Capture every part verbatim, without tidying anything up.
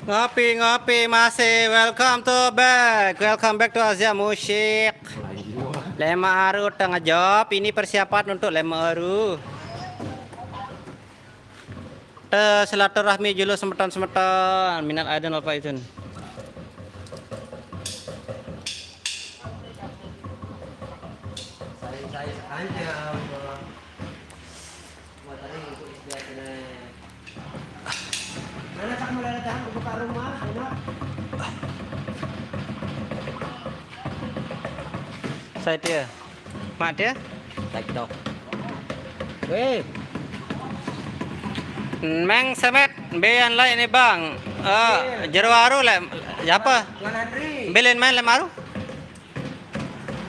Ngopi, ngopi, masih. Welcome to back. Welcome back to Azya Musik. Lema aru tengah job. Ini persiapan untuk lema aru. Te silaturahmi julu semeton-semeton. Minal aidin wal faizin. Saya, saya sepanjang. Buat tadi untuk istilah sini. Mana tak mulai datang buka rumah, enak. Saya dia. Mak dia? Tak tahu. Weh. Meng semet, bean lai ni bang. Eh, jero aru le, siapa? Tuan Andri. Bilin main lem aru?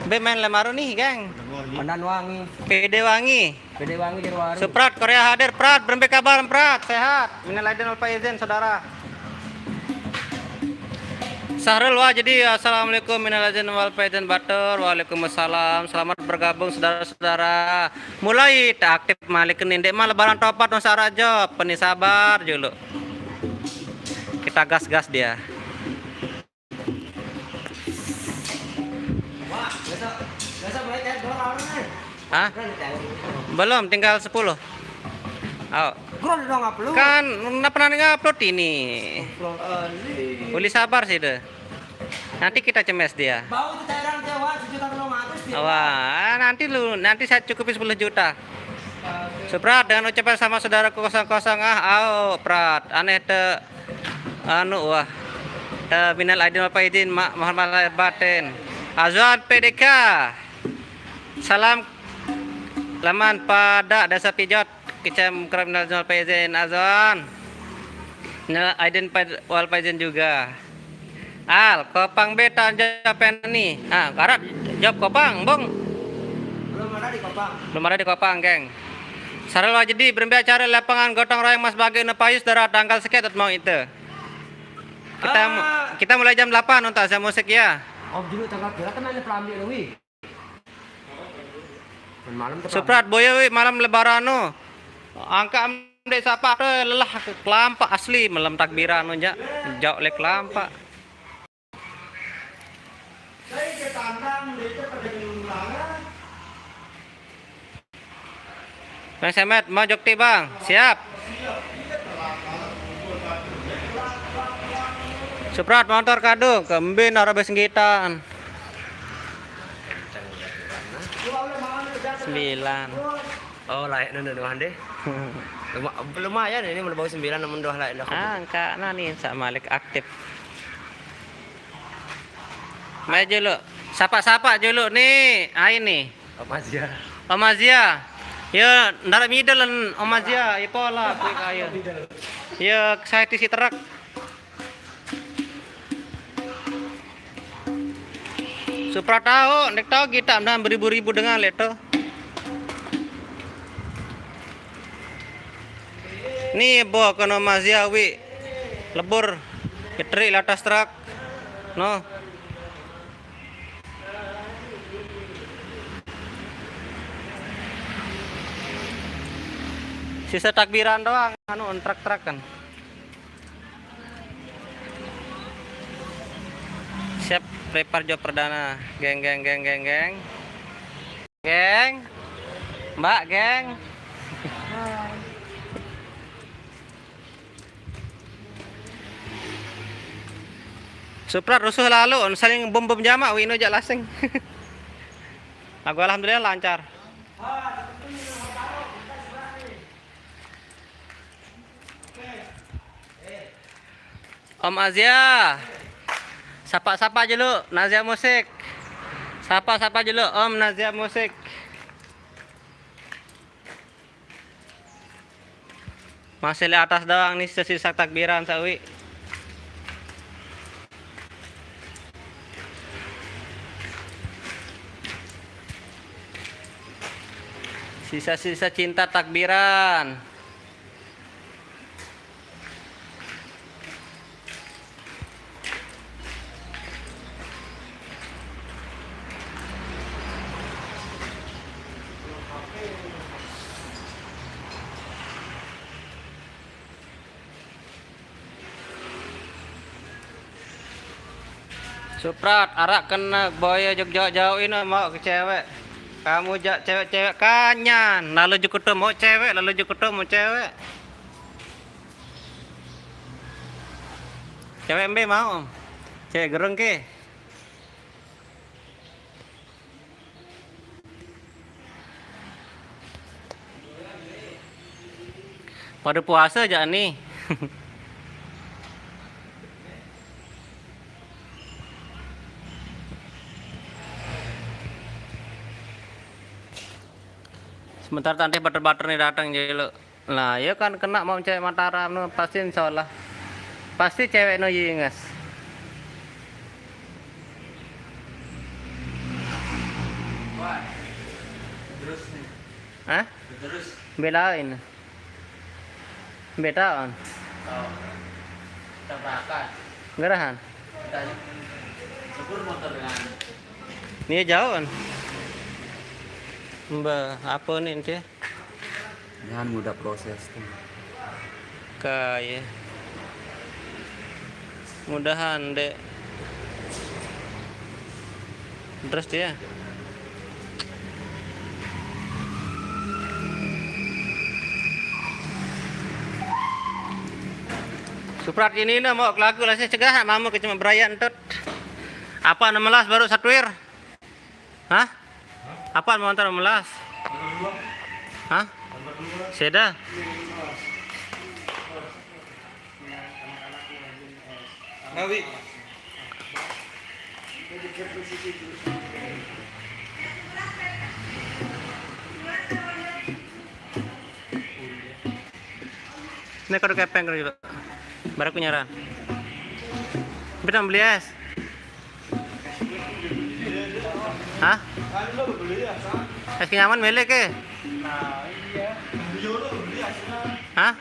Be main lem aru nih, geng. Pandan Wangi. P D Wangi. P D Wangi jero aru. Suprat Korea hadir, Prat, berembe kabar, Prat, sehat. Minal aidin wal faizin, saudara. Sahrul Wah jadi, assalamualaikum, minal aidin wal faizin batur. Waalaikumsalam. Selamat bergabung saudara-saudara. Mulai tak aktif malik ni, ndek mah lebaran topat masa rajo. Peni sabar julu. Kita gas-gas dia. Wah, besok, besok mulai kayak dua orang nih. Hah? Kan ada yang Belum, tinggal sepuluh. Ayo. Gua udah ngupload. Kan nggak pernah ngupload ini. Astagfirullahaladzim. Uli sabar sih deh. Nanti kita cemes dia. Bau itu cairan dia, Wan, sejuta lima ratus dia. Wah, nanti lu, nanti saya cukupi sepuluh juta. Suprat dengan ucapan sama saudaraku kosong-kosong ah, au, Prat. Aneh te, anu, wah. Te minal aidin wal faizin, ma-, mohon maaf lahir batin. Azwan P D K. Salam laman pada Desa Pijot, Kecam Kerap minal aidin wal faizin, Azwan. Minal aidin wal faizin juga. Al, kopang beta jawab nih. Ah, karat jawab kopang, Bung. Belum ada di kopang. Belum ada di kopang, geng. Sarel Wajedi, berembe acara lapangan gotong royong Mas Bagi Nepayus darah tanggal sekian mau itu. Kita mu- Ah. Kita mulai jam delapan untuk saya musik ya. Om dulu tanggal berapa kan ada pelambi lu, wi? Malam tuh Suprat boya wi malam lebaran no. Angka amde sapa te lelah kelampak asli malam takbiran no ja. Jauh le kelampak. Bang Semet, mau jokti, Bang? Siap. Suprat motor kadu, kembin ora besenggitan. Sembilan. Oh, layak nana dua deh. Luma- lumayan ini, mau sembilan namun dua layak dah. Ah, angka nani sama malik aktif. Mai julu. Sapa-sapa julu nih. Ai nih. Om Azia. Om Azia. Ya, ndaraq middle Om Azia, ya pola kuwi kaya. Ya, saya tisi truk. Supra tahu, nek tahu kita menang beribu-ribu dengan leto. Ni bo kono Om Azia wi lebur ketrik latas truk. No. Sisa takbiran doang, anu, truk-truk kan. Siap, prepare job perdana. Geng, geng, geng, geng, geng. Geng. Mbak, geng. Suprat rusuh lalu, saling bom-bom jamak, wino jak lasing. Aku alhamdulillah lancar. Om Azia. Sapa-sapa julu, Nazia Musik. Sapa-sapa julu, Om Nazia Musik. Masih di atas doang nih, sisa takbiran sawi. Sisa-sisa cinta takbiran. Suprat, arak kena boya jauh-jauh ini mau ke cewek. Kamu jak cewek-cewek kanyan, lalu jukutu mau cewek, lalu jukutu mau cewek. Cewek embe mau? Cewek gereng ke? Pada puasa aja nih. Sementara tante bater-bater nih datang, jadi lo. Lah, ya kan kena mau cewek Mataram no, pasti insya Allah. Pasti cewek no inges. Wah, terus nih. Hah? Terus. Belain. Betaon. Oh. Tabrakan. Gerahan. Kita sebur motor dengan. Ini jauhan. Mbah, apa nih dia? Jangan mudah proses tuh. Kaya. Mudahan, Dek. Terus dia. Suprat ini no mau kelaku lah, saya cegah mama ke cuma berayan tut. Apa enam belas baru satuir? Hah? Apa mau antar enam belas? Hah? Seda? Ngawi. Ini kado kepeng kado dulu. Baru kunyaran. Kita beli es. Hah? Es kenyaman milik ke? Hah?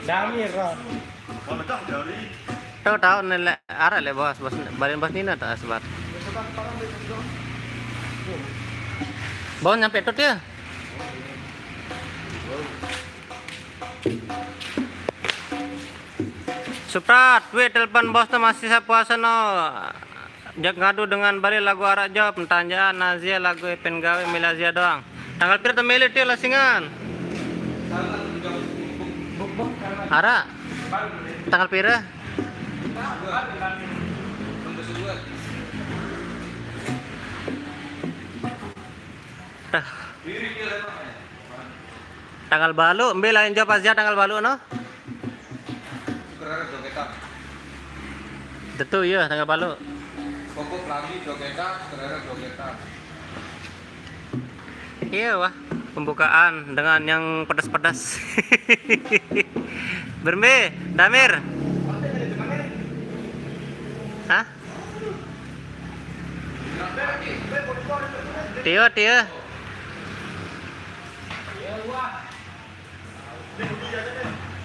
Damir, Ron. Tahu, tahu nih, lek arek lek bos, bos, balen bos Nina tak sebat. Bos nyampe tut ya. Suprat, weh, telepon bos tuh masih sapuasa no. Jak ngadu dengan balik lagu arak job, tanjaan Nazia lagu Epen gawe milih Azia doang. Tanggal pira tuh milih dia lasingan? Arak. Tanggal pira? Tah. Tanggal balu, mbe lain job Azia tanggal balu no? Kerana jogetan. Tentu iya tanggal balu. Pokok lagi jogetan, kerana jogetan. Iya wah, pembukaan dengan yang pedas-pedas. Berembe, Damir. Hah? Tio, Tio.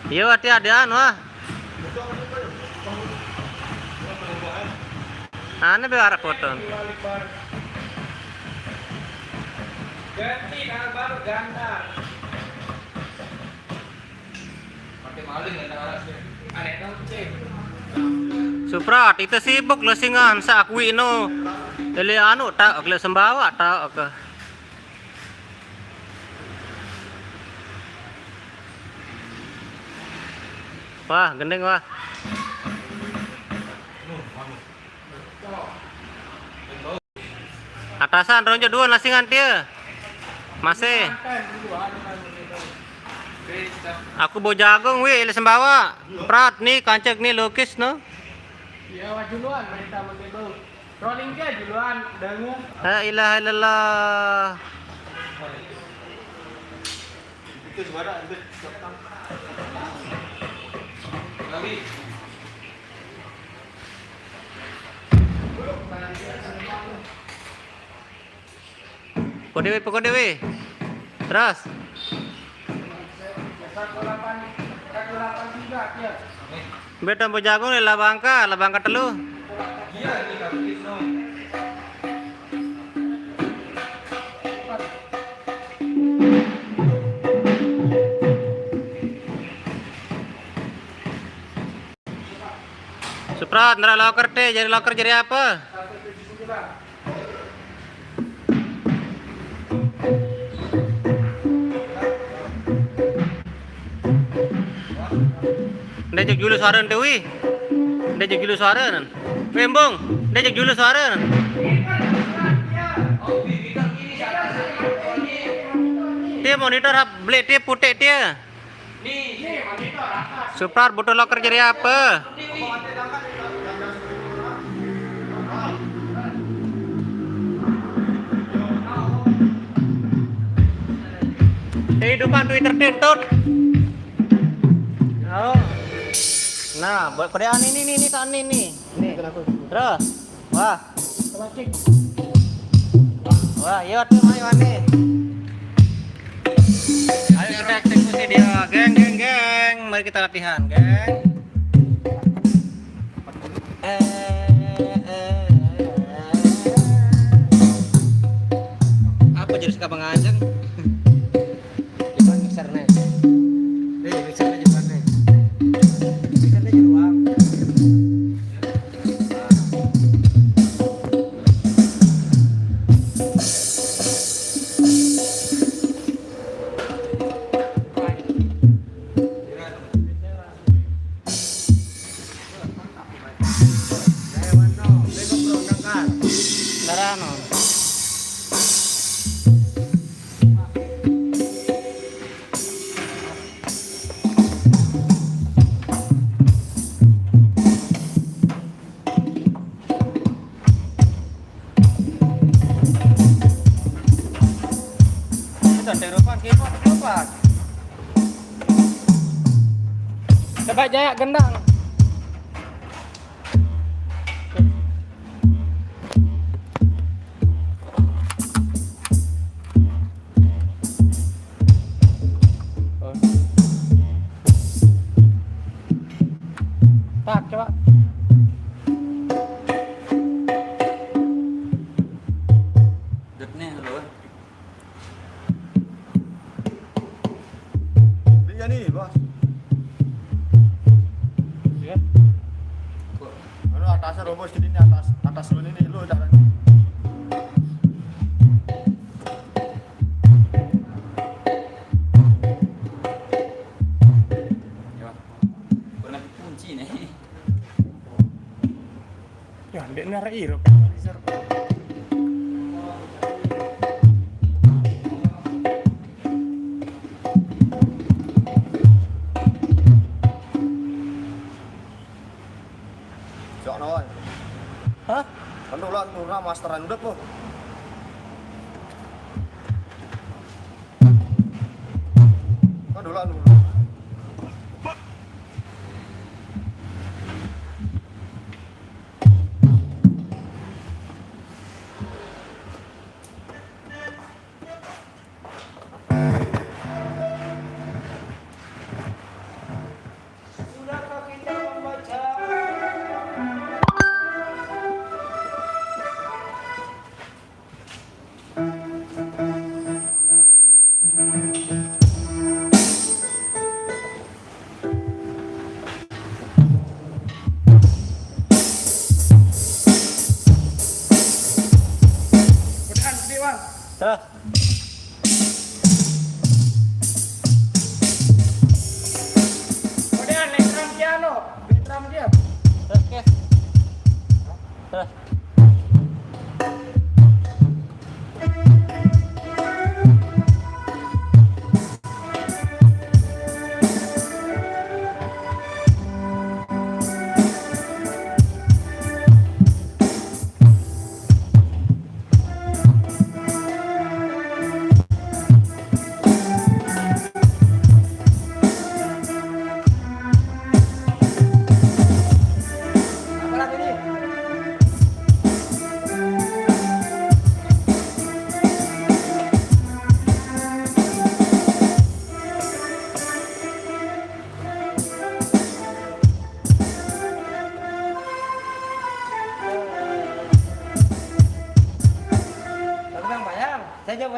Iya, wati ada anu ah. Ane be arak foto. Ganti tanggal baru gantar. Pakai maling gantar arak sih. Aneh dong, Cek. Suprat, itu sibuk lo singan sa akui no. Ele anu tak kele sembawa tak ke. Wah, gending wah. Atasan ronjo dua lasingan dia. Masih. Aku bau jagung wi, ile sembawa. Prat ni kancek ni lukis no. Ya, wah duluan berita mau bau. Rolling ke duluan, dangu. La ilaha illallah. Itu suara ambil. Pokok dewe, pokok dewe. Terus. Beto mau jagung nih, labangka, labangka telu. Suprat, nera loker te, jari loker jari apa? Ndai jug julu suara ente, wi. Ndai jug julu suara nan. Wi, Embung, ndai jug julu suara nan. Tie monitor hap beli tie putih tie. Suprat butuh loker jari apa? Kehidupan Twitter tintut. Oh. Nah, buat pada ini nih, nih, nih, nih. Nih. Terus. Wah. Wah, iya tuh, ayo nih. Ayo kita eksekusi dia, geng, geng, geng. Mari kita latihan, geng. Eh, eh, eh, eh. Apa jadi suka mengajeng? Cuman mixer nih. Nih, mixer nih cuman nih. Mixer nih di ruang. Darano. Itu terupan keyboard, terupan. Coba Jaya gendang. Tak, coba. Dek nih, halo. Dia nih, Bos. Iya. Anu atasnya roboh, jadi ini atas, atas lu ini, lu udah. Ya, pernah kunci nih. Ya, ndek nara iro. Jok no. Hah? Kan dulu nurna masteran udah po. Kan dulu nurna. Terus. Kemudian, naik drum piano, naik drum dia. Terus, Kes. Terus.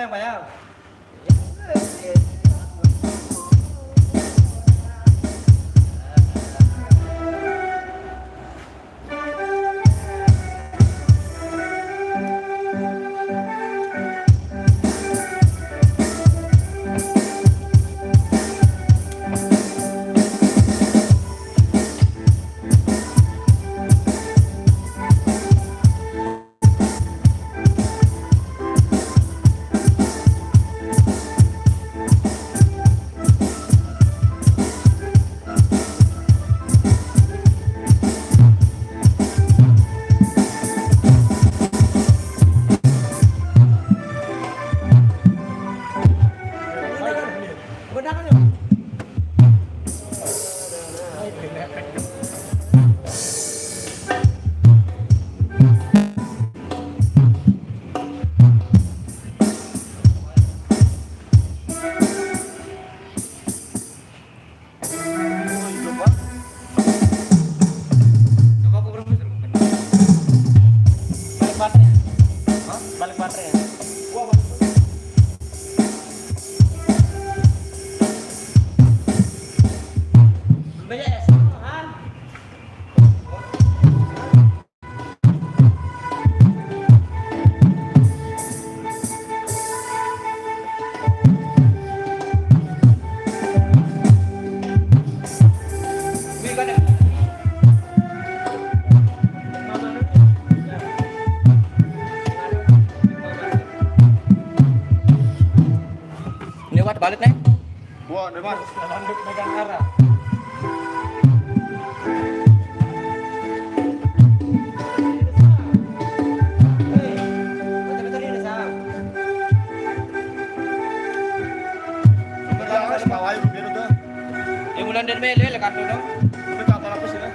Yang bayar. Coba aku berembus. Balik baterai. Hah? Balik baterai. Banyak ya, Tuhan. Ini buat balik nih. Wah, Deman. Lanjut megang arah. Ini mulai dari mele, le kartu dong. Ini tak apa-apa sih, dah.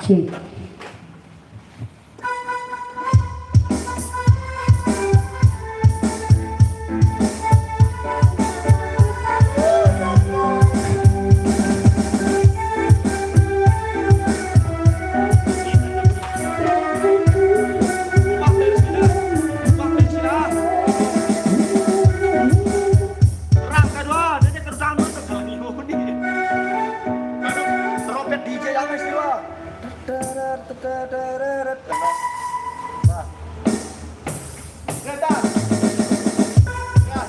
Oke. Round kedua, dia terus sama sekali. Trompet D J yang istilah. Wah. Getar. Ya.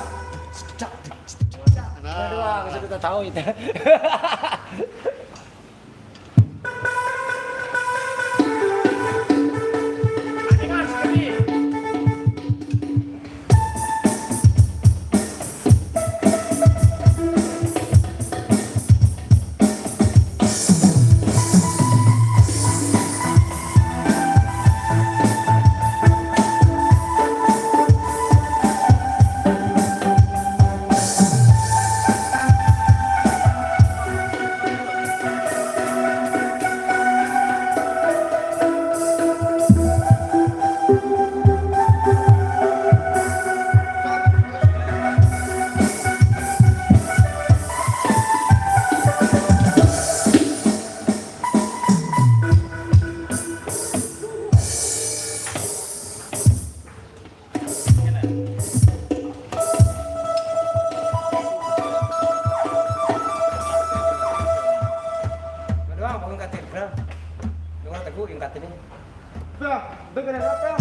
Aduh, aku sudah tak tahu itu. Doang, bangun katedral. Dengar teguh yang katanya. Bang, dengerin apa?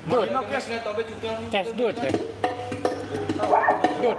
Good. Yes, good. Good. Coba. Good.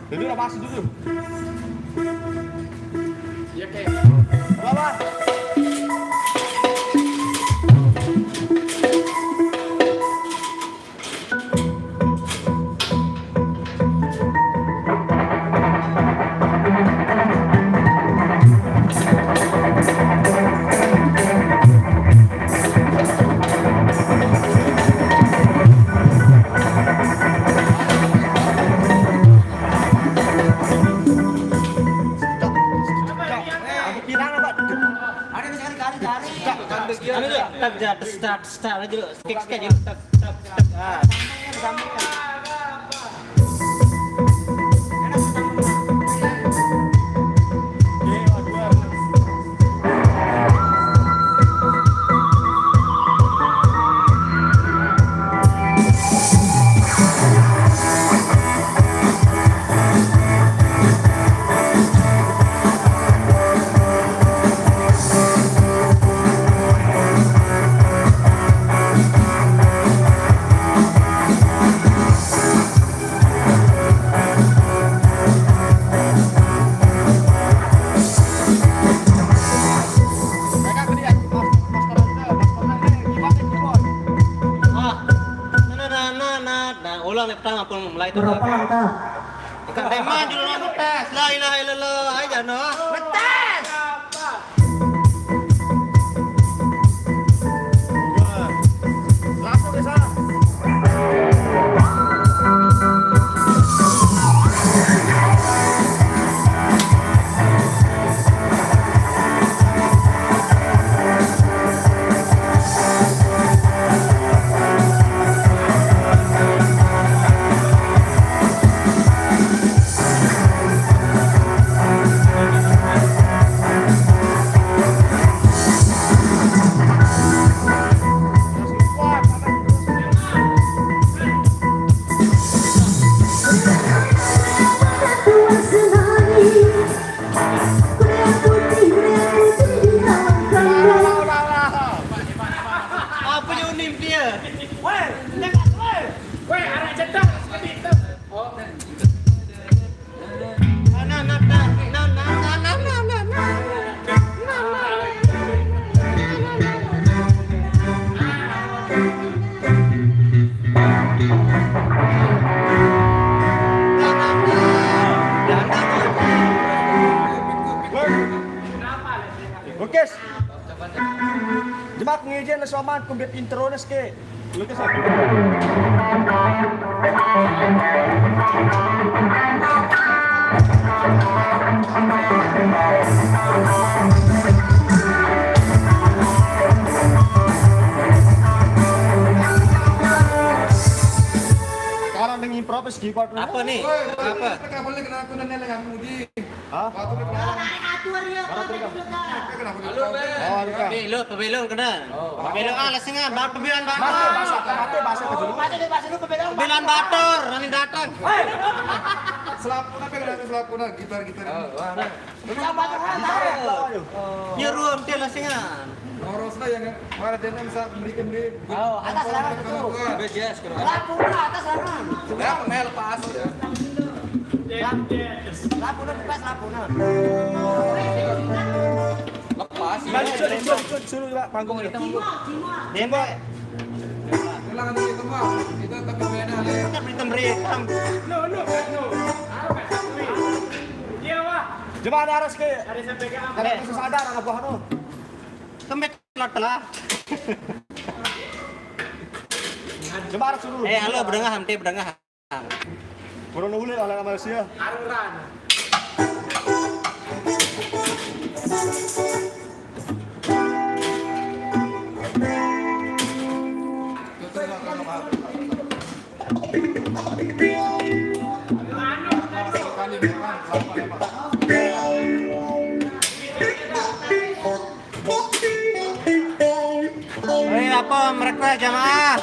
Duduk lah, masuk dulu. Ya, kayak. Bawah. Ada sekali-kali cari. Start, start, start aja. Kick aja. Start, start, start. Ah. Nah, nah, nah, nah, nah, ulang yang pertama pun mulai itu. Berapa langkah? Bukan tema judulnya ngetes. La ilaha illallah aja, no. Ngetes. Langsung ke sana. Lukis. Jemak ngijen na soman kumbit intro nes ke. Lukis. Sekarang dengan improvis keyboard. Apa nih? Apa? Apa? Hah? Atur ya. Halo, Bang. Oh, ada. Pemilu, pemilu kena. Pemilu ah, lesengan, baru pemilihan batur. Mati, bahasa, mati, bahasa ke dulu. Pemilihan batur, nanti datang. Selapuna, Bang, selapuna, gitar, gitar. Oh, wah, nah. Gitar. Nyerum dia lesengan. Ngorosna yang mana dia bisa beli, beli. Oh, atas larang itu. B J S kena. Selapuna, atas larang. Ya, mel pas. Lampu udah bebas, lampu udah. Lepas. Suruh, suruh, suruh, suruh, Pak, panggung ini. Nembak. Bilang ada itu, Pak. Itu tapi beda, ya. Kita beri temeri. Lu, lu, lu. Iya, Pak. Coba ada aras ke. Ada sampai ke apa? Ada susah ada anak buah tu. Kembek telah. Coba aras dulu. Eh, halo, berengah, nanti berengah. Corona ulit ala Malaysia. Hei, apa mereka jamaah?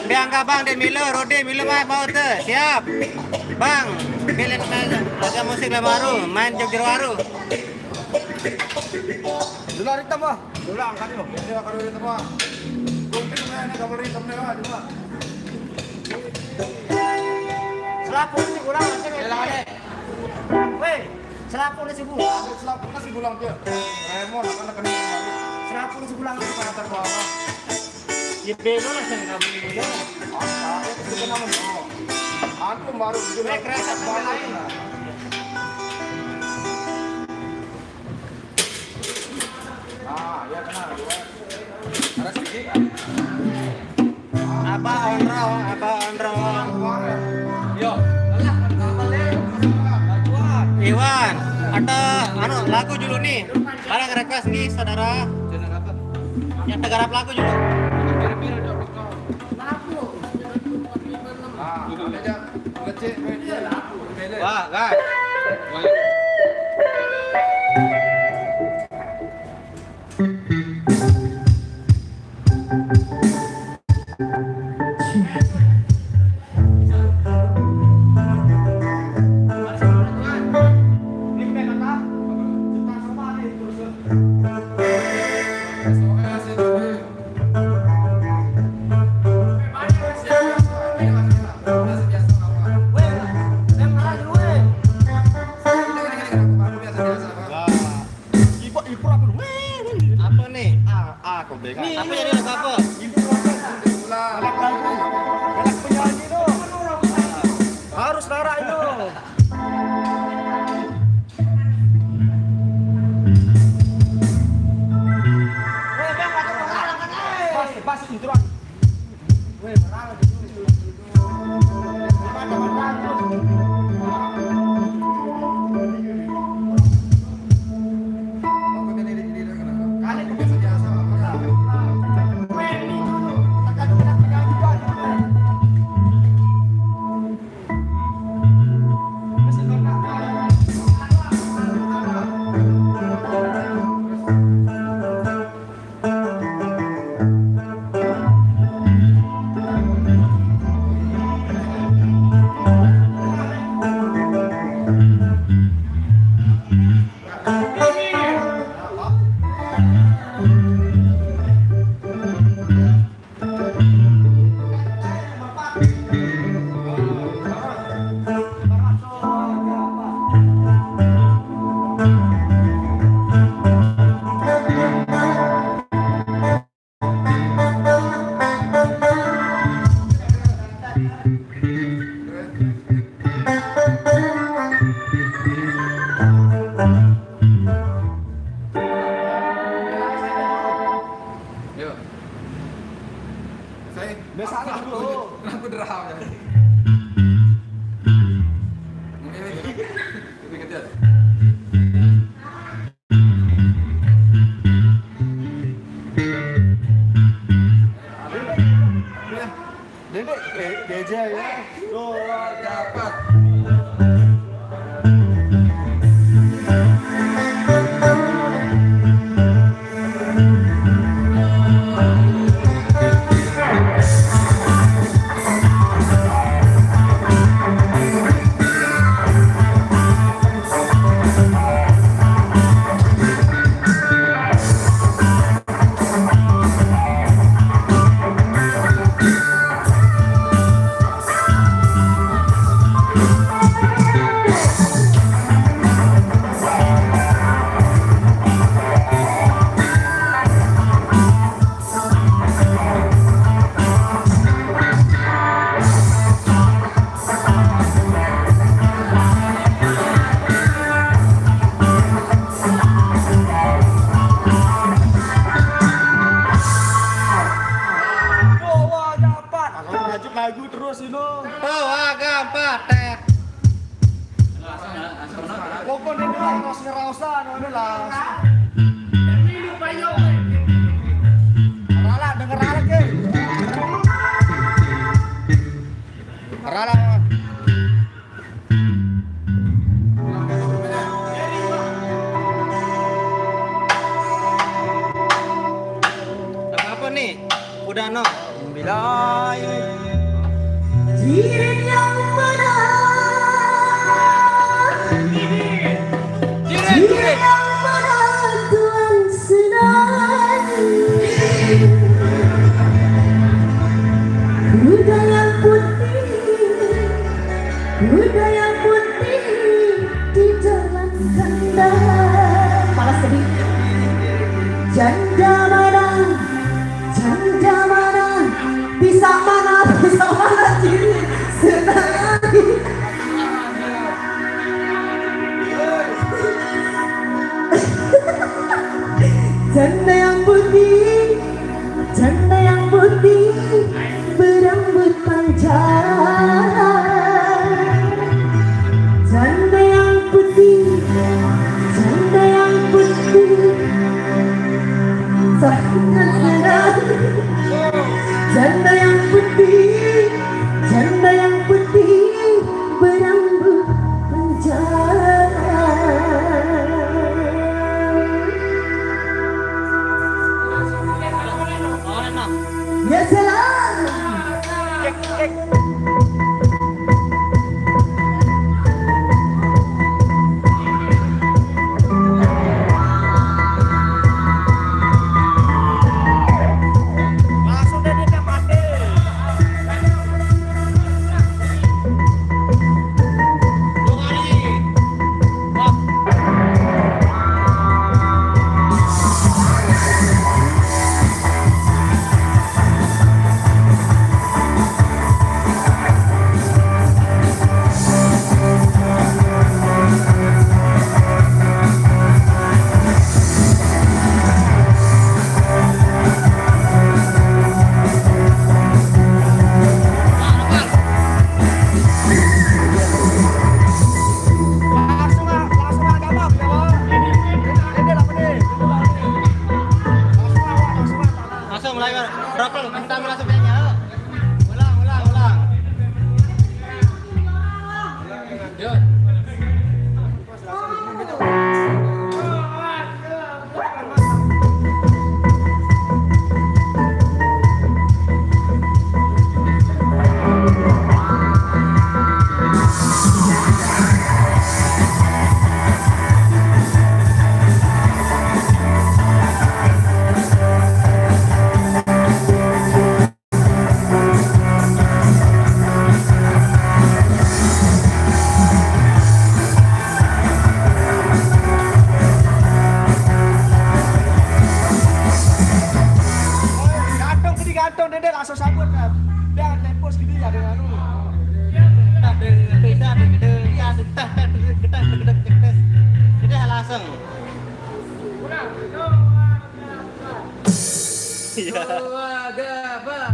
Biang ka bang, dia milu, Rudi milu mai mau tu. Siap. Bang, pilih aja musik lah baru, main jog jero baru. Dulu hari tambah. Dulu angkat tu. Ini akan hari tambah. Kumpul ni, ini gambar hitam ni lah, cuma. Selapu ni kurang, saya. Weh. Selapuh nasi bulang. Selapuh nasi bulang dia. Remon, apa nak kena? Selapuh nasi bulang. Kata kau apa? Ya bego lah saya nggak beli dia. Apa? Itu kan nama no. Aku baru juga. Eh, kerasa sama lain. Ah, ya kena dua. Ada sedikit. Abah Onrong, Abah Onrong. Yo, alah, apa le? Iwan, ada anu lagu dulu nih. Ada request nih saudara. Yang tegarap lagu dulu. Wah, guys. Ibu, ibu apa lu? Apa nih? Ah, ah, kau dengar. Apa jadi lagu apa? Ibu apa? Galak lagu. Galak penyanyi tu. Harus larak itu. Pas, pas intro. Dedek, eh, D J ya. Dua, dapat. Bawa gapat. Lanjut lagu terus, Ino. Bawa gapat, tet. Pokoknya ini lah, terus ngeraosan, ini lah. Rala, denger Rala, ke. Rala. Apa nih? Udah, no. Bilai. Jirin yang mana? Jirin, Jirin. Yang mana Tuan Senang? Kuda yang putih, kuda yang putih di dalam kandang. Malah sedih. Janda mana? Janda mana? Bisa mana? Bisa mana? Ciri senang. Janda yang putih, janda yang putih berambut panjang. Janda yang putih, janda yang putih. Sangat senang. Janda yang putih, janda yang putih berambut panjang. Ya salam. Langsung mulai, Bang. Double, kita langsung nyanyi, ayo. Ulang, ulang, ulang. Yuk. Gantung, gini gantung, Dede langsung sabut kan. Biar tempo segini ya dengan lu. Jadi langsung. Iya. Dua, gabar.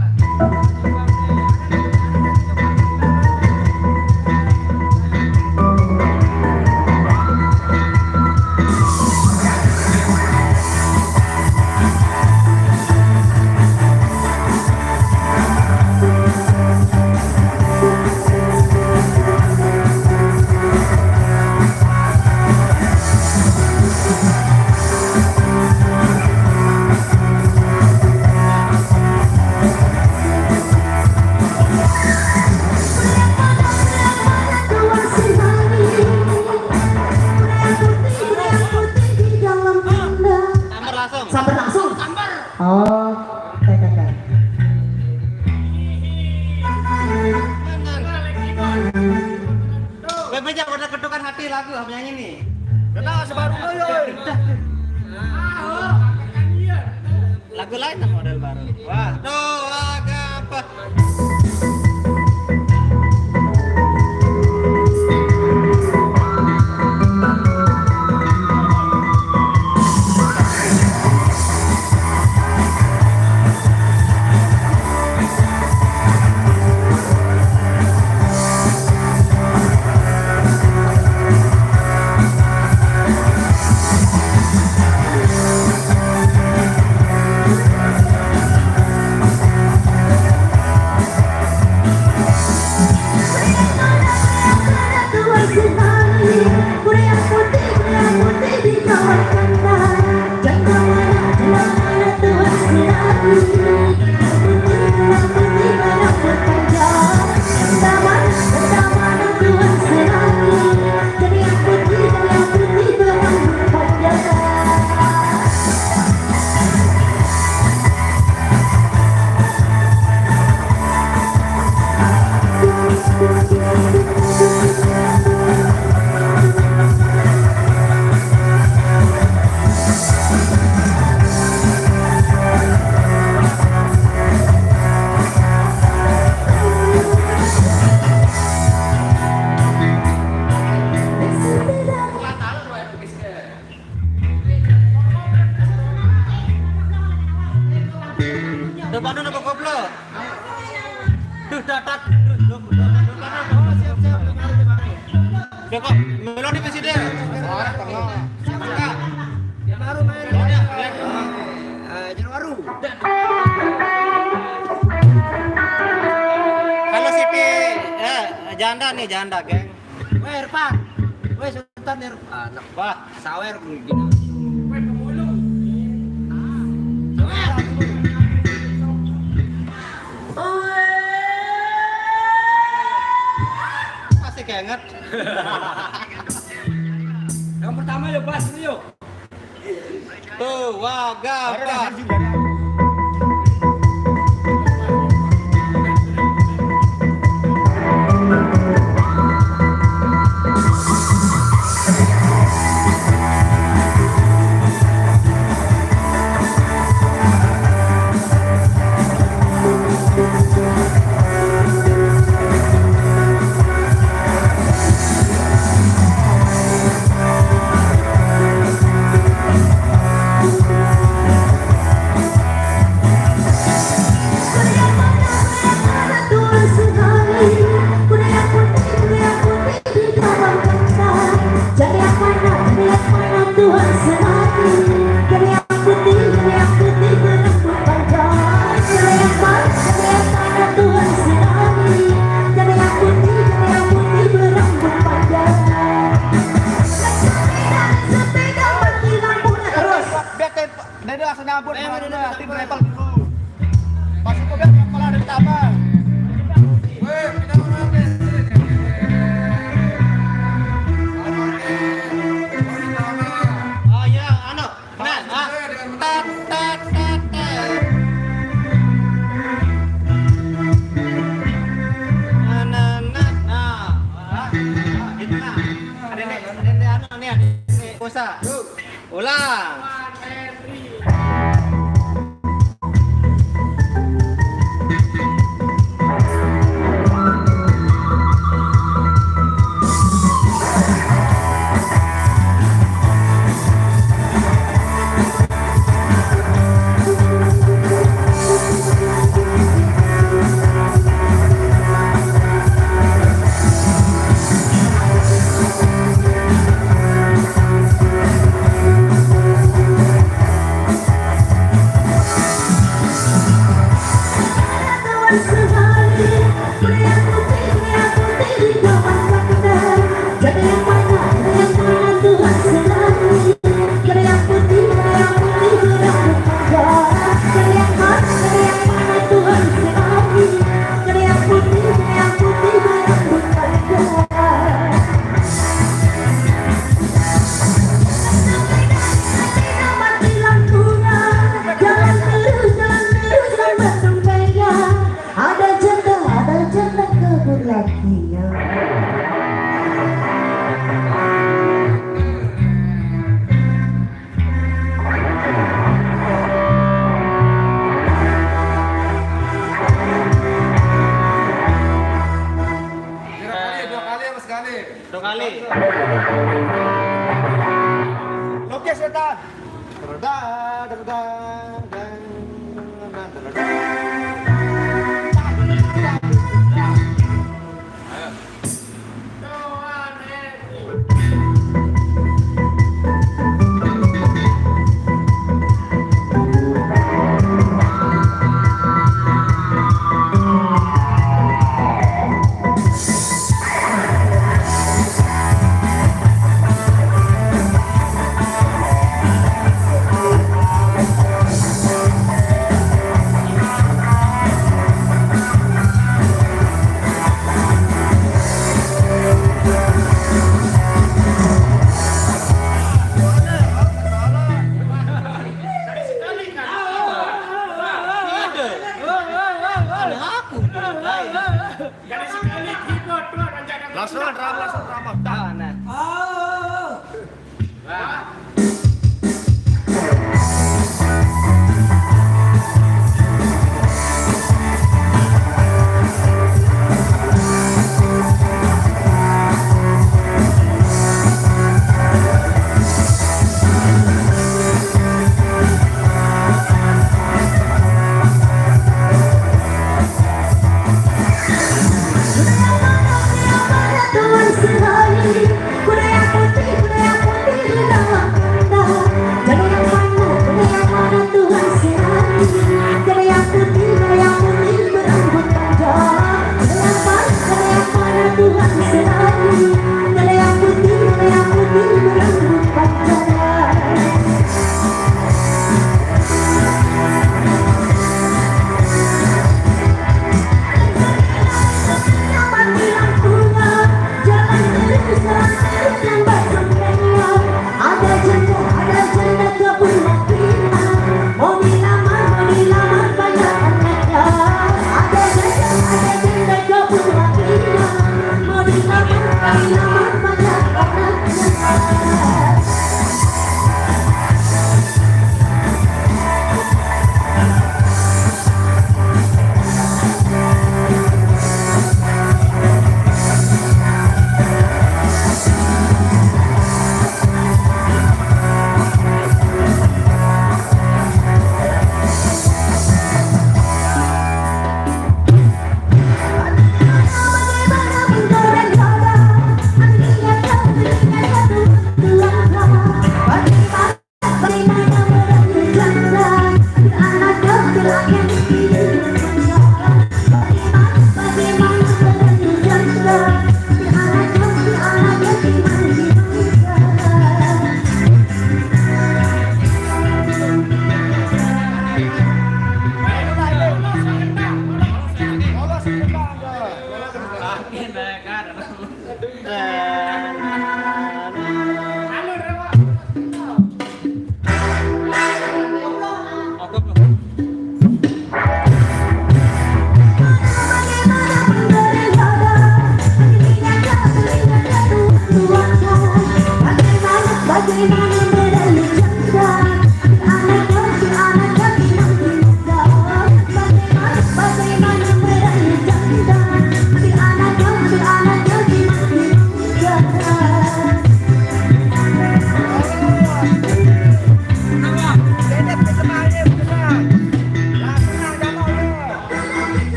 Coba aja pada ketukan hati lagu apa yang ini. Kenal sebaru lo yo. Lagu lain lah model baru. Wah, doa gampang. Depan dulu ke koplo. Duh, datat. Duh, duh, duh, duh, duh, duh. Duh, kok melodi ke sini? Suara tengah. Siapa, Kak? Yang baru main. Melodi, ya. Eh, Januaru. Halo, Siti. Eh, janda nih, janda, geng. Weh, Irfan. Weh, Sultan, Irfan. Wah, sawer gini. Weh, pemulung. Sawer. Asik banget. Yang pertama ya, Bas, ini yuk. Tuh, wah, gabah. Dia langsung nyambut. Tim level dulu. Pas itu dia kepala dari taman. Oh ya, anu. Nah, ah. Tat, tat, tat, tat. Nah, nah, nah, nah. Ah, ah, gitu, nah. Ada nih, ada nih, anu nih, ada nih. Usa. Ulang. Ada janda, ada janda kebun lakinya. Satu kali. Oke, setan. Terda, terda, dan, dan, terda. Langsung drum, langsung drum. Ah, nah.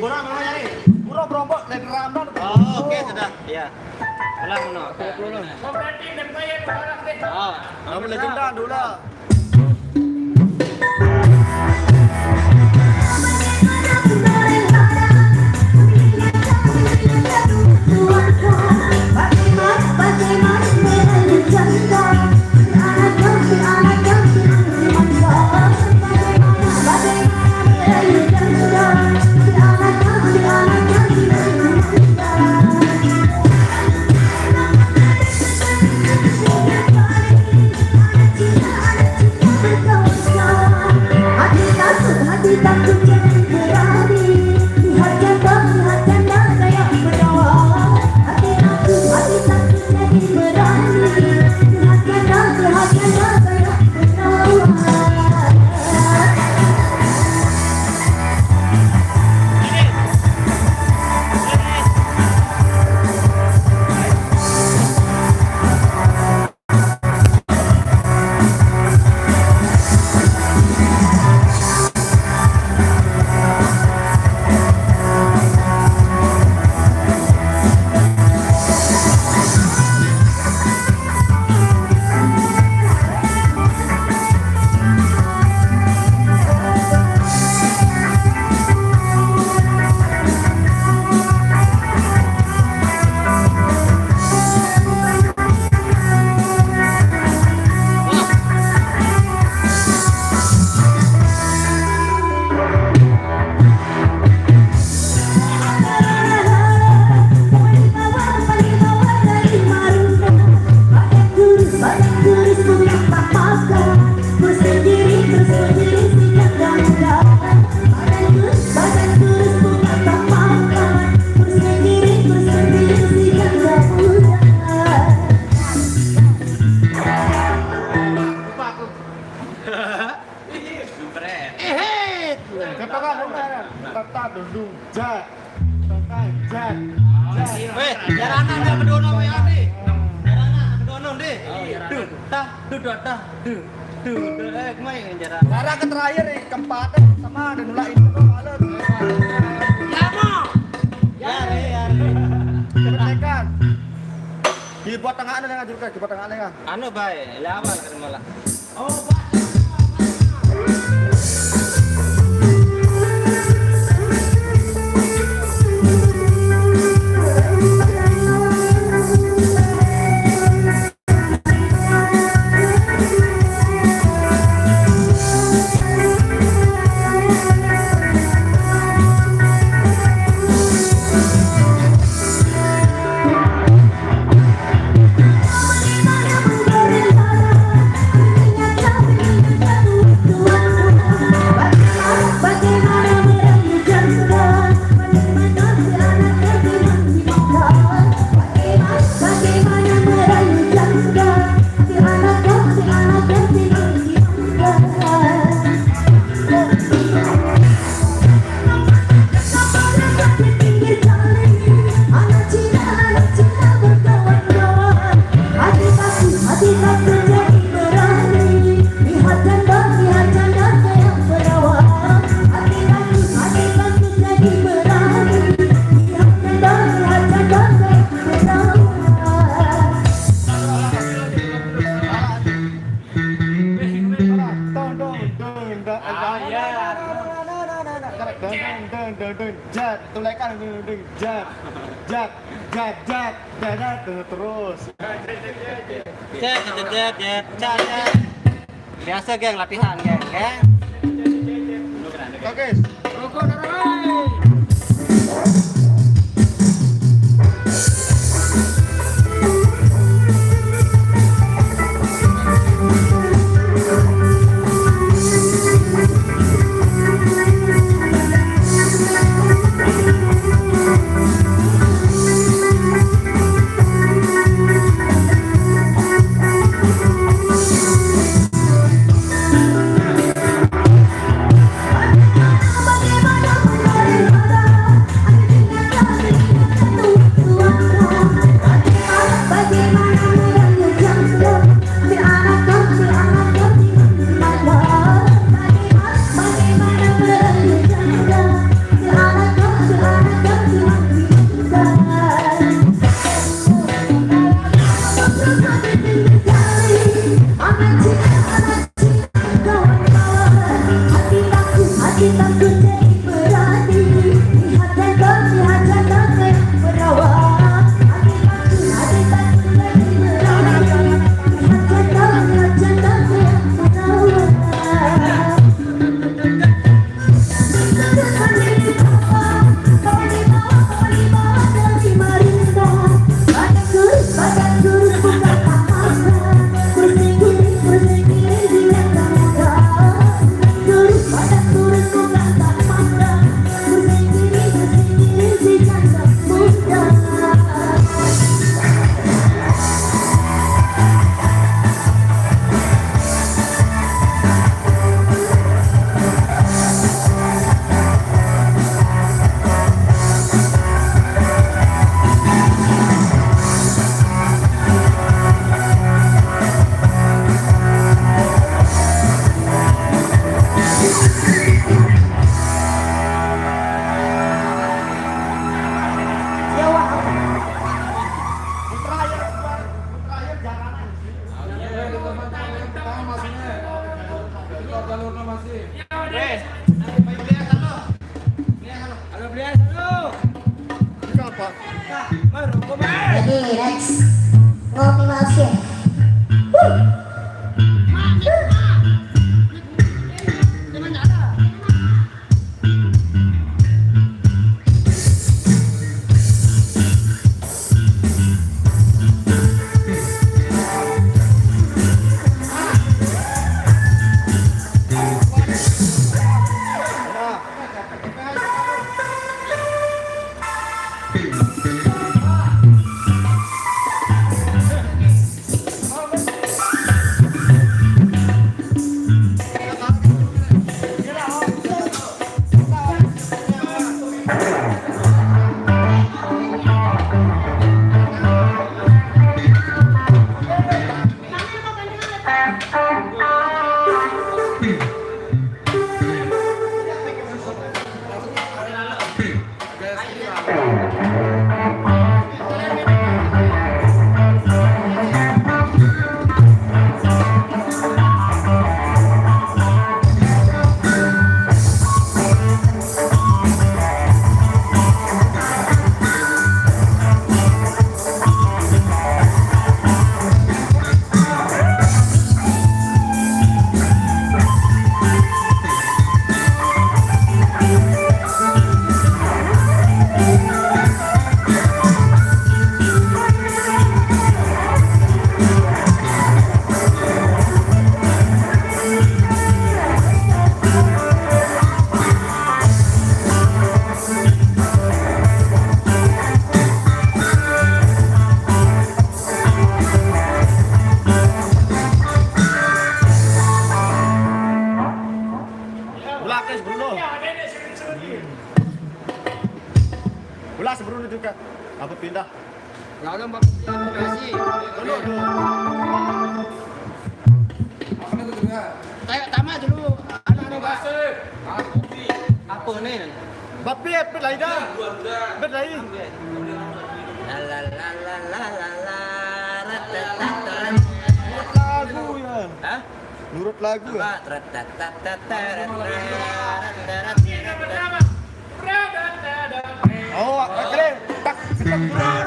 Kurang, kurang nyari. Kurang berombok dari Ramdan. Oh, oke, sudah. Iya. Ulang, ulang. Oke, ulang. Oh, berarti dan bayar barang deh. Oh. Kamu legenda dulu lah. Weh, jarana ndak bedono weh, Andi. Jarana bedono, Ndi. Duh, tah, duh, duh, tah, duh, duh, duh, eh, kemai jarana. Jarana ke terakhir, eh, keempat, eh, sama ada nulak itu tuh, malu. Ya, mau. Ya, ya, ya. Kemerdekaan. Di buat tengah ada yang ngajukan, di buat tengah ada yang. Anu bae, lawal kan malah. Jat, tulekan, jat, jat, jat, jat, jat, jat, terus. Jat, jat, jat, jat, jat, jat. Biasa, geng, latihan, geng, geng. Oke. Rokok, darah, Ready, next. Ngopi masih. Apa pindah? Lalu mau pindah lokasi. Dulu, dulu. Tayo, tama dulu. Ano, ano ba? Apo na yun? Bapi, eh, pit lain dah. Pit lain. La, la, la, la, la, la, la, ra, ta, ta, ta, ra. Lagu ya. Hah? Nurut lagu ya? Apa? Ra, ta, ta, ta, ta, ra, ta, ra, ta, ra, ta, ra. Oh, keren. Tak, tak, tak,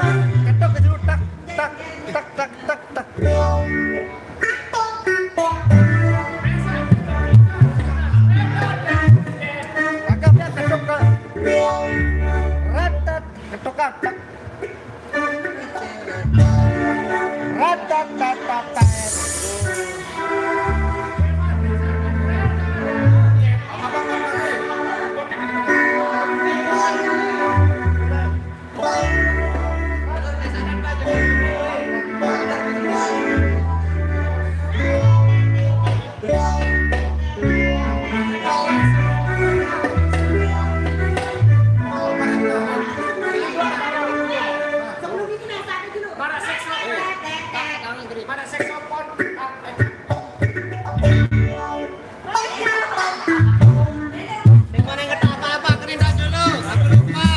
tak, tak, tak, tak, tak, tak. Agak dia ketok ke. Ratat, ketok apa? Ratat, tat, tat, tat. Para sekso, para sekso pon. Sing mana yang kata apa-apa, kerindah dulu. Aku lupa.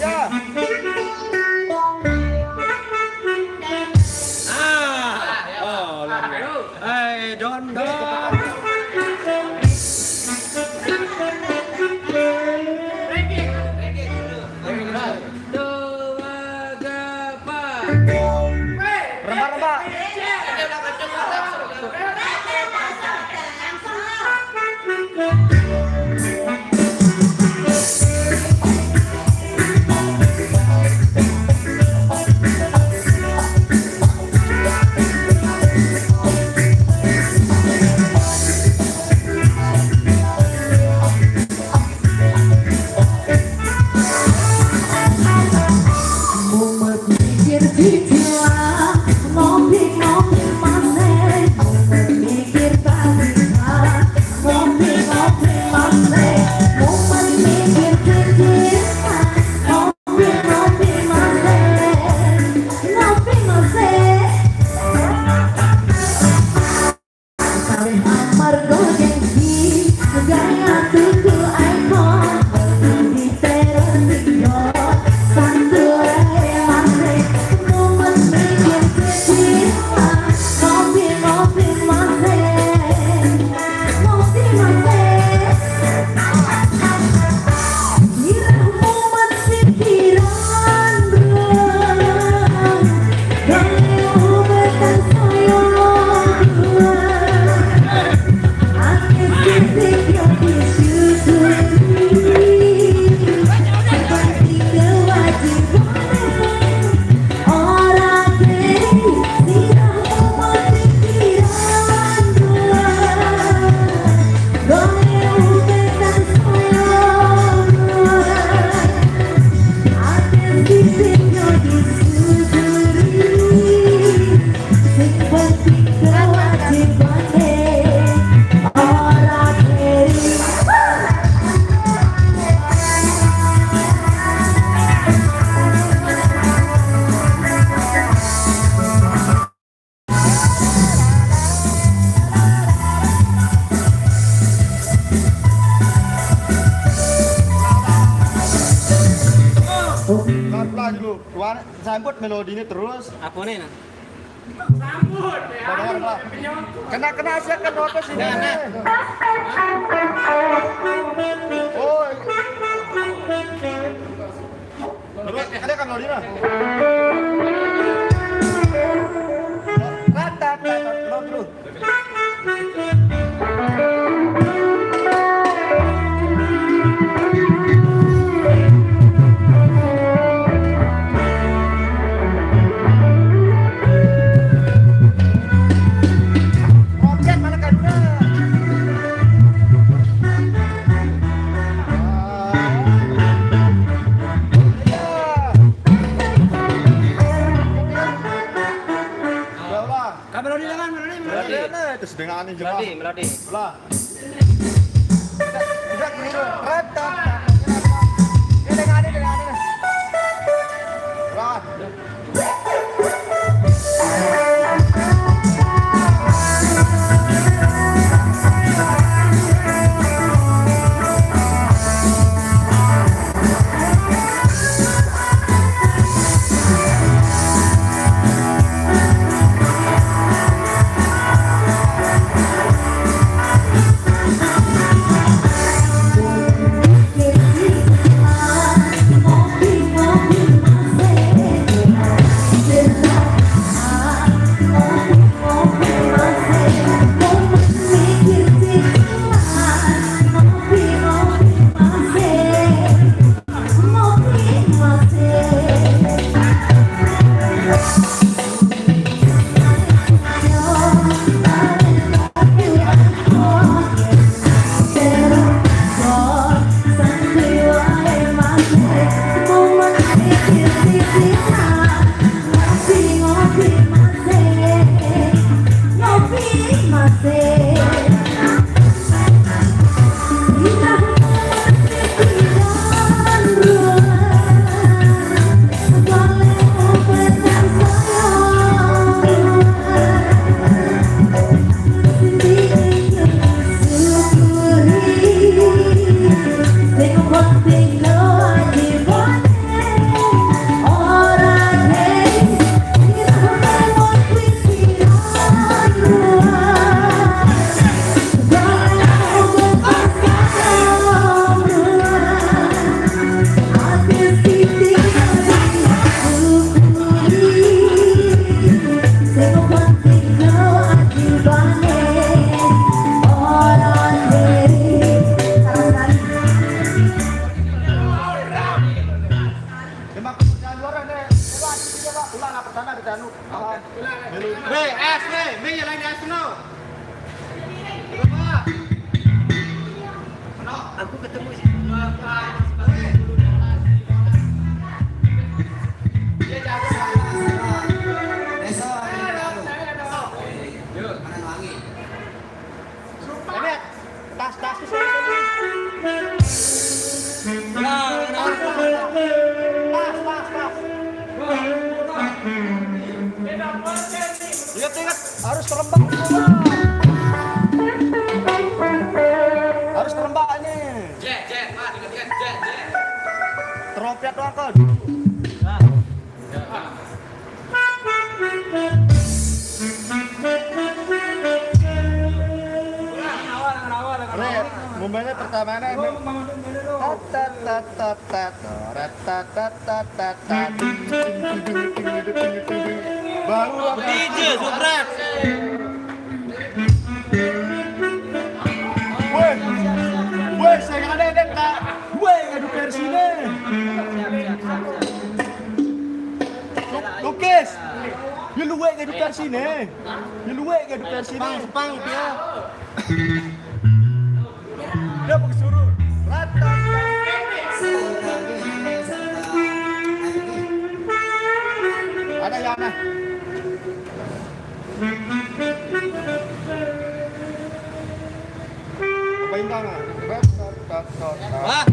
Iya. Ah. Oh, luar biasa. Hai, Don, Don. Dua, gapa. Rempak, rempak. Pelan-pelan dulu. Tuan, sambut melodi ini terus. Apa nih, nah? Sambut, ya. Dengar, Pak. Kena-kena siap kan notis ini. Nah, nah. Oh. Terus, ada kan melodi, nah? Rata, rata, rata, terus. Melodi dengan melodi melodi. Melodi. Terus dengan ini juga. Melodi, melodi. Lah. Tidak keliru. Rata. Ini dengan ini dengan ini. Lah. Memang pekerjaan luar ada. Coba, coba ulang apa sana kita anu. Apa? Melu. Weh, es weh, mie yang lain es no. Aku ketemu sih. Emet, tas tas tas. Tas tas tas. Ingat ingat, harus terembak. Harus terembak ini. Jet, jet, Pak, ingat ingat jet, jet. Trompet doang kan. Re, mumbané pertama né. Tat tat tat tat tat. Rat tat tat tat tat tat. Baru apa? Ije, subrat. Woi. Woi, saya ada ada tak. Woi, ngadu versi né. Lukis. Ya lu woi ngadu versi né. Ya lu woi ngadu versi né. Pang, pang dia. Dia pakai suruh. Rata. Ada ya, nah. Apa indah, nah? Rata, rata, rata. Wah.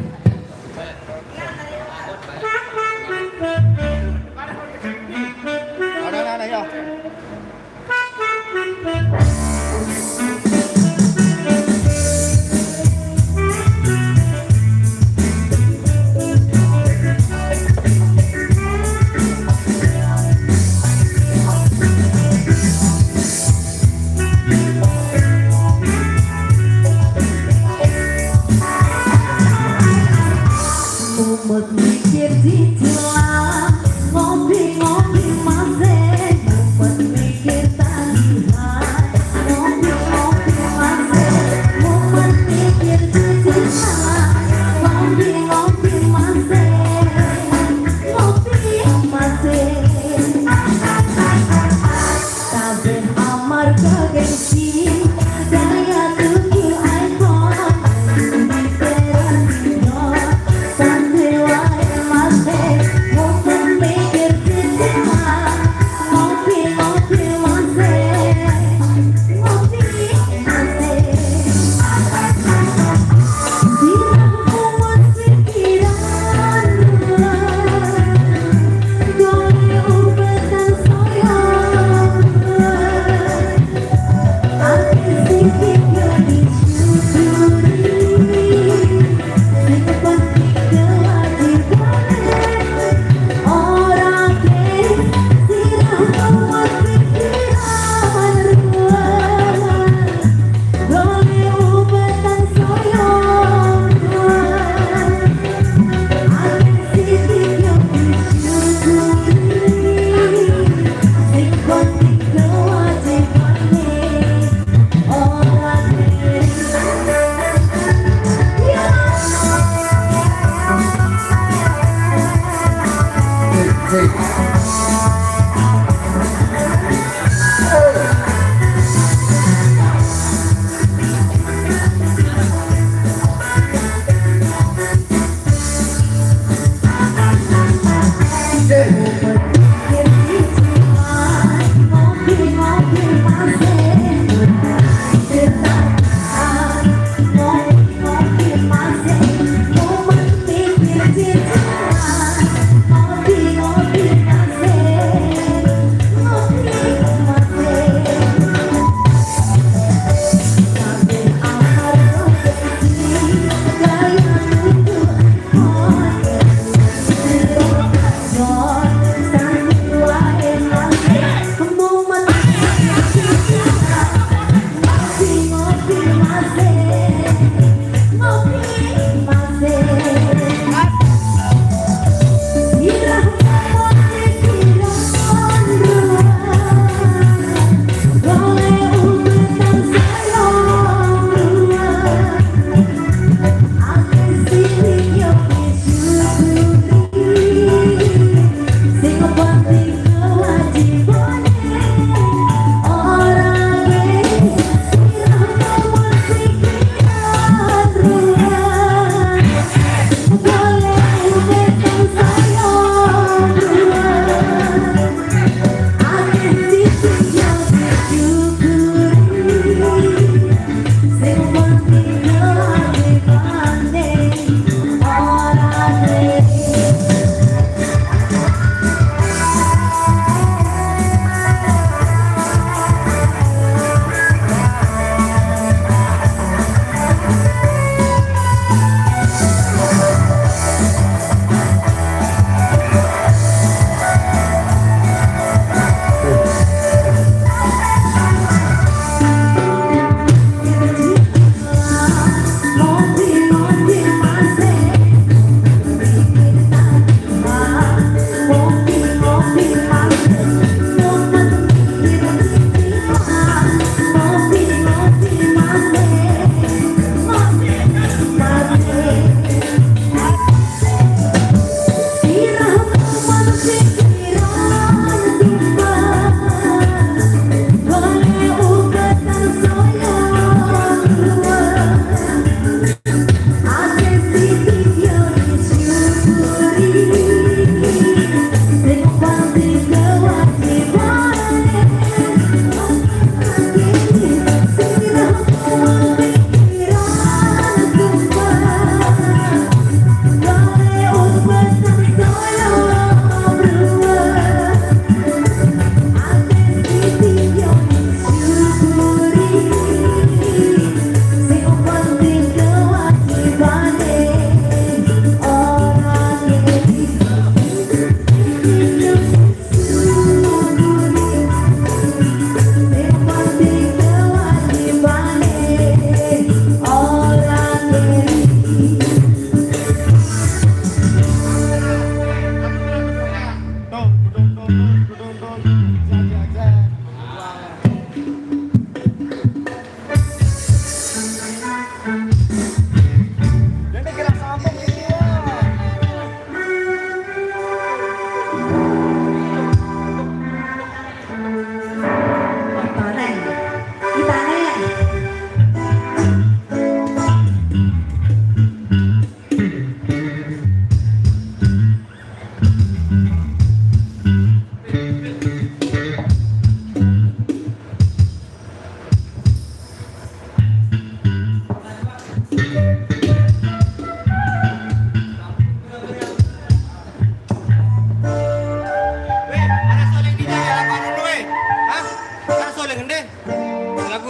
Ada, ada, ada, ya. Mumet mikir di jalan, ngopi-ngopi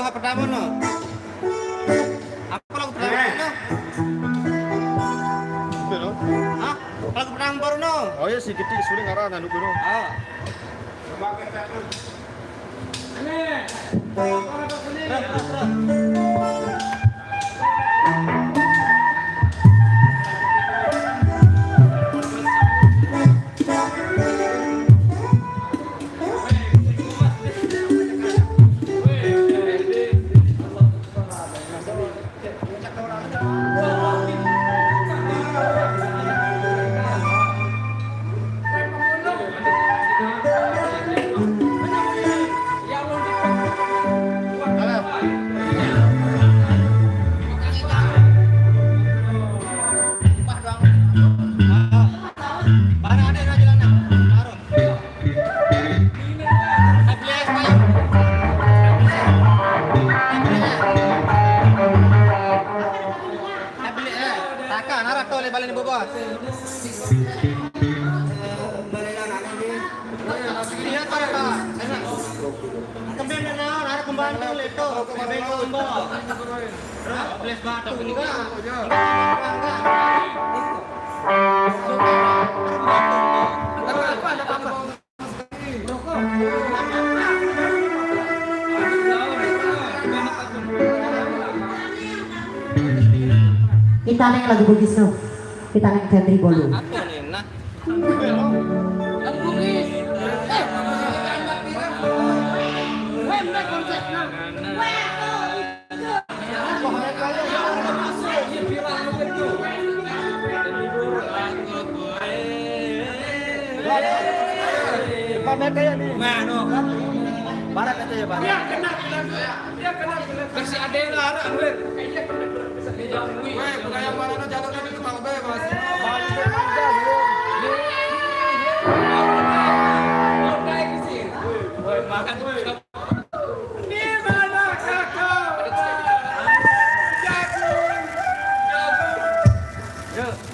Pertama no. Apa lagu pertama no? Hah? Lagu pertama baru no. Oh iya, si Giti suling arah nganu guru. Ah. Taka, nara to le balen bobos. Iya, taka. Kembali na, nara kembali to le to. Kembali to le to. Terus batu enggak? Enggak, enggak. Kita naik lagu Bugis tuh. Kita naik Febri Bolu. Apa nih, nah? Pamer kayak nih. Mana? Barat aja ya, Pak. Ya, kena, kena. Ya, kena, kena. Kasih ada yang larang, Lir. Weh, budaya mana no jalur ini tukang bebas. Weh, makan.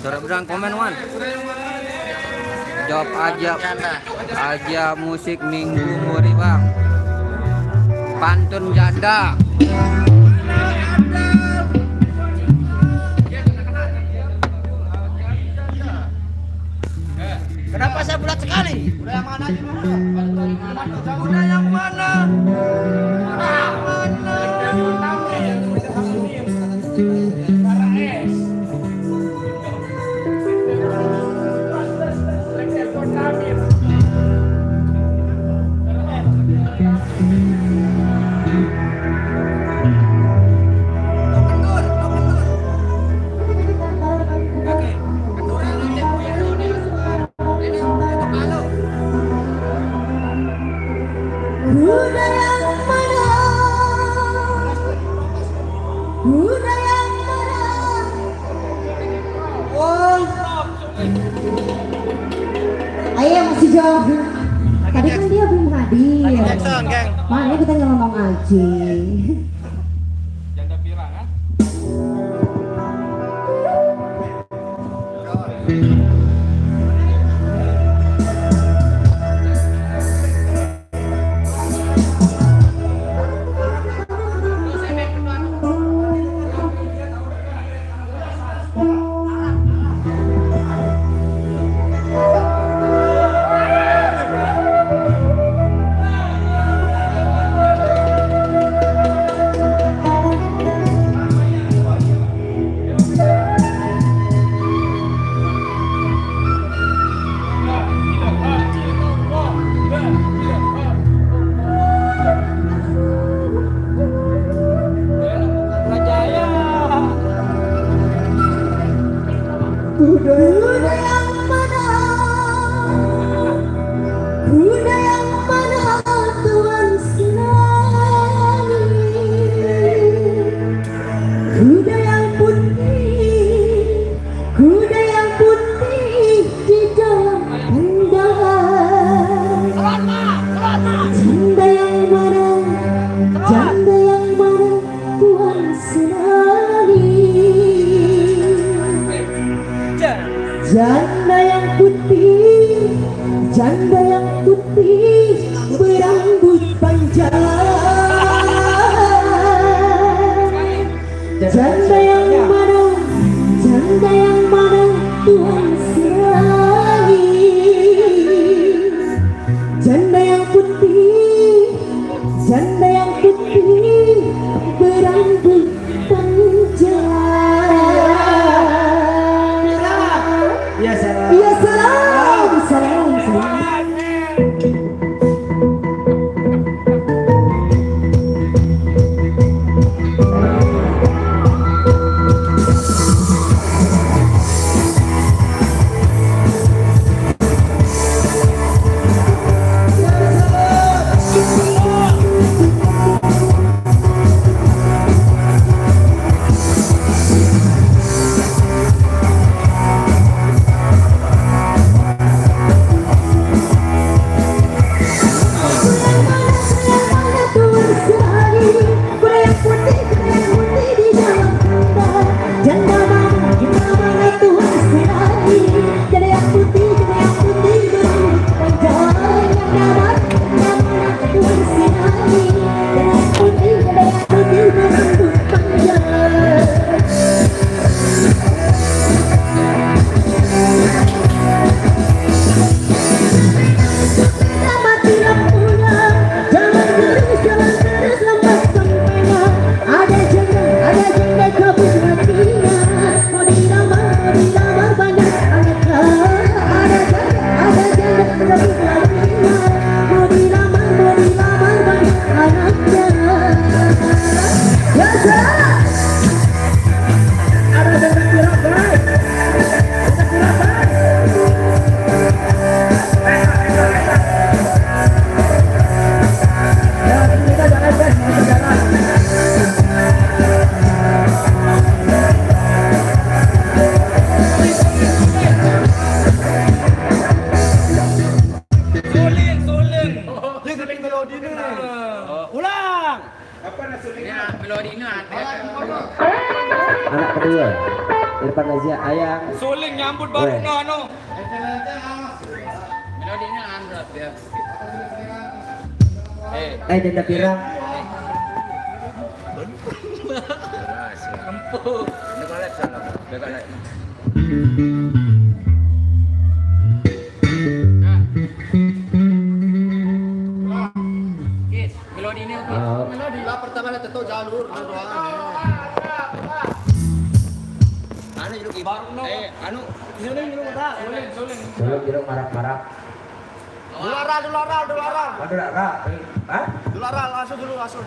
Suara berang komen, Wan. Job aja, aja musik minggu muri, Bang. Pantun janda. Kenapa saya bulat sekali? Udah yang mana? Udah yang mana? Udah yang mana? Kuda yang mana? Kuda yang mana? Oh. Ayo, masih jauh. Tadi kan dia belum hadir. Makanya kita ngomong aja. Janda pirang, ah? Ulang. Anak kedua, Irfan Nazia, ayang. Suling nyambut baru no anu. Melodinya anu ya. Eh, eh, janda pirang. Empuk. Ini collab sono. Udah collab. Melodi ini oke. Ah. Melodi. Lah pertama lah tetok jalur, anu doang. Anu jeruk ibar. Eh, anu. Ini dulu kata. Suling, suling. Suling jeruk marak-marak. Dulu aral, dulu aral, dulu aral. Aduh, lah, Ra. Hah? Dulu aral, langsung dulu, langsung.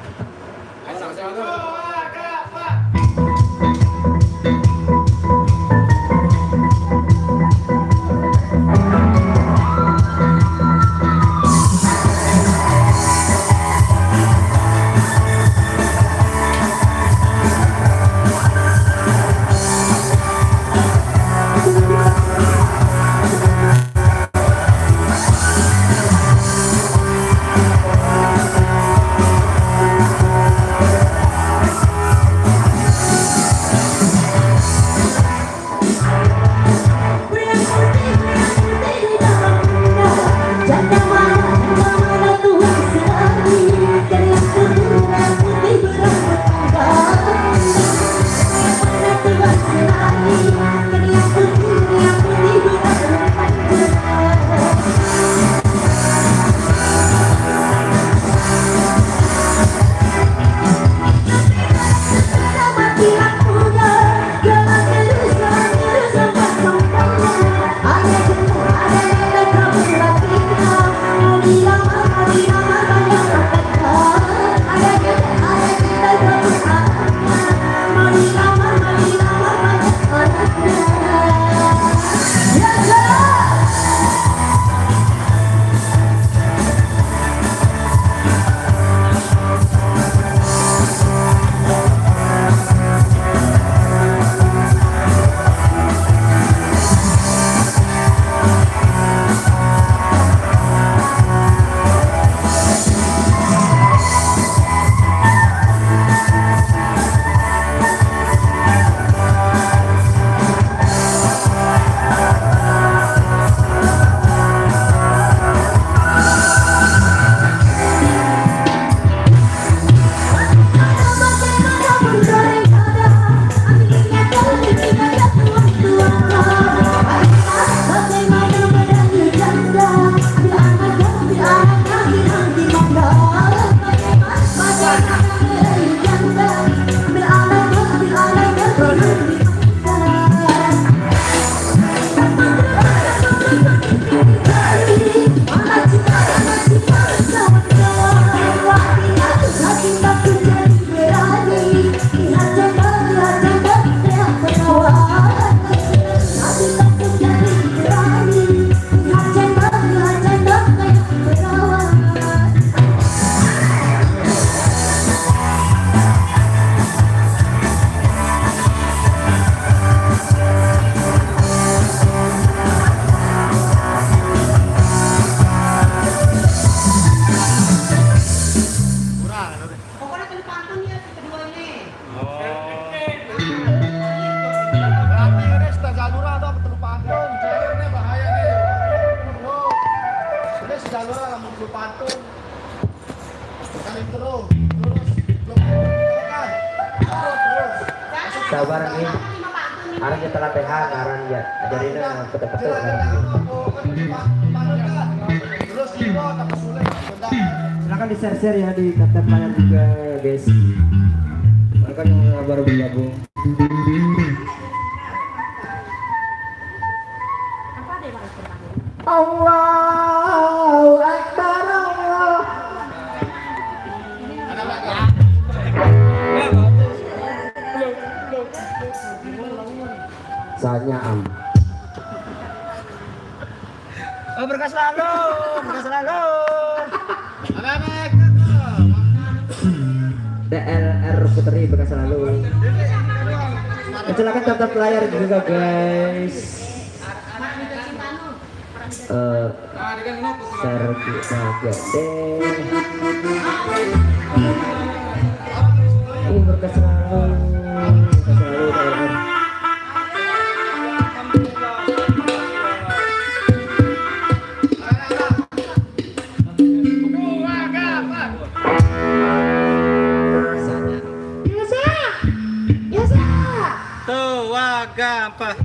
Pokoknya kena pantun ya si kedua ini. Berarti ini sudah jalur atau apa terlupa pantun? Jalurnya bahaya nih. Ini si jalur lah, mau terlupa pantun. Sabar nih. Aran kita latihan, aran ya. Ajarin betul-betul. Silakan di-share-share ya di Tap Tap Layar juga, guys. Mereka yang baru bergabung. Allahu Akbar, Allah. Soalnya am. Oh, berkas lalu, berkas lalu. T L R Putri, berkas lalu. Silakan tatap layar juga, guys. Eh, Sergi Magede. Gampang.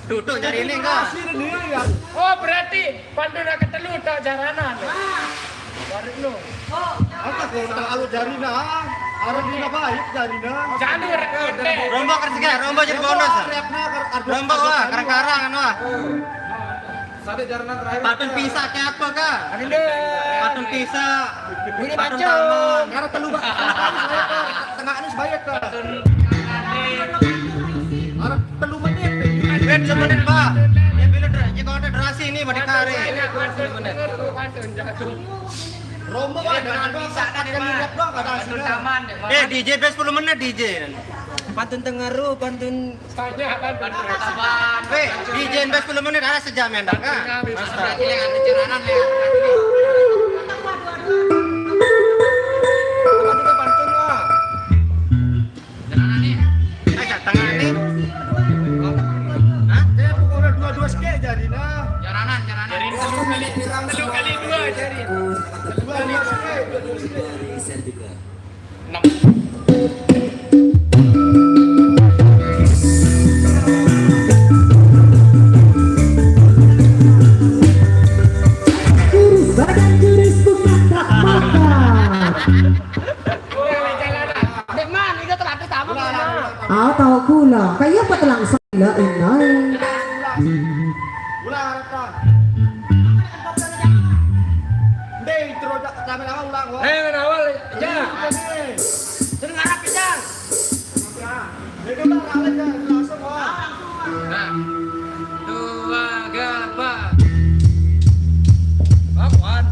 Duduk cari ini enggak? Oh, berarti pandu nak ketelu tak jaranan. Baru lu. Apa kau tak alu jarina? Arep dina baik jarina. Janur. Rombo kerja, rombo jadi bonus. Rombo wah, karang-karang anu wah. Sampai jaranan terakhir. Patun pisa ke apa kah? Patun pisa. Ini patun baca. Taman. Karena telu, Pak. Tengah anu sebayat, Pak. Arep telu menit. Wait, semenit, Pak. Ya, bila der-, jika ada derasi ini, Pak, ditarik. Rombongan dengan doang, bisa ada yang lihat doang, kata sini. Eh, D J best sepuluh menit, D J. Pantun tengeru, pantun. Weh, D J best sepuluh menit, ada sejam ya, ndak, Kak? Astaga. Apa juga pantun, wah? Jalanan nih. Eh, kat tengah nih. Hah? Eh, pokoknya dua-dua sekali jadi, nah. Jalanan, jalanan. Jadi telu kali, telu kali dua, jadi. Dua-dua sekali, dua-dua sekali. Enam. Nek man, iku telat tamu. Ulang, ulang, ulang. Ah, tau kula. Kaya apa telang sila inai. Ulang, ulang, ulang. Ndek, terus tak sampai lama ulang, kok. Eh, men awal, ya. Ini. Terus ngarep, ya. Nah, dua, gabah. Bangun.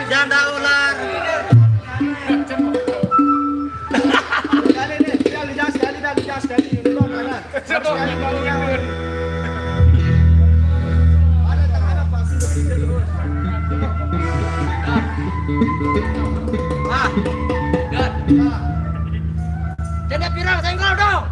Janda ular. Sekali nih, sekali, sekali, sekali, sekali, sekali, sekali, sekali, sekali, sekali. Ada tak ada pasti. Ah, God. Jadi pirang senggol dong.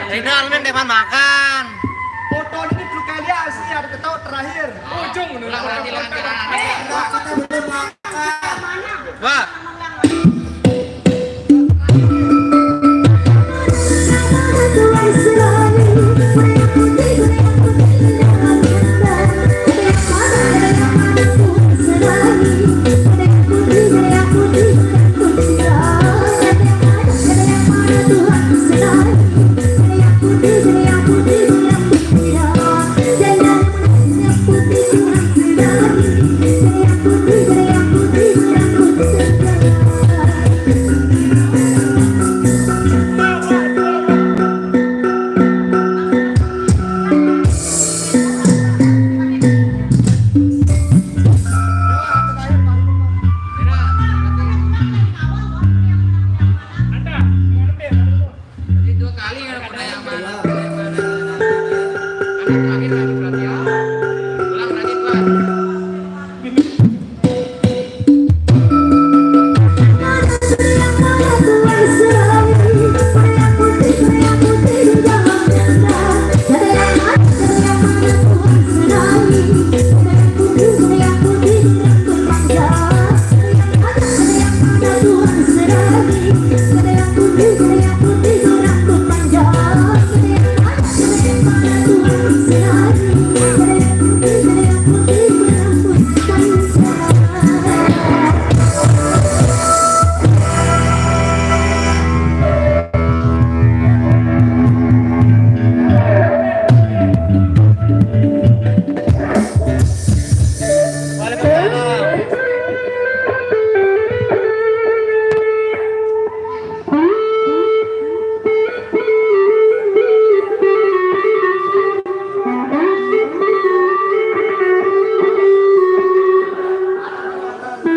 Rina, lu nih teman makan. Foto ini dulu kali ya, sih ada ketawa terakhir. Ujung ngono. Lah, berarti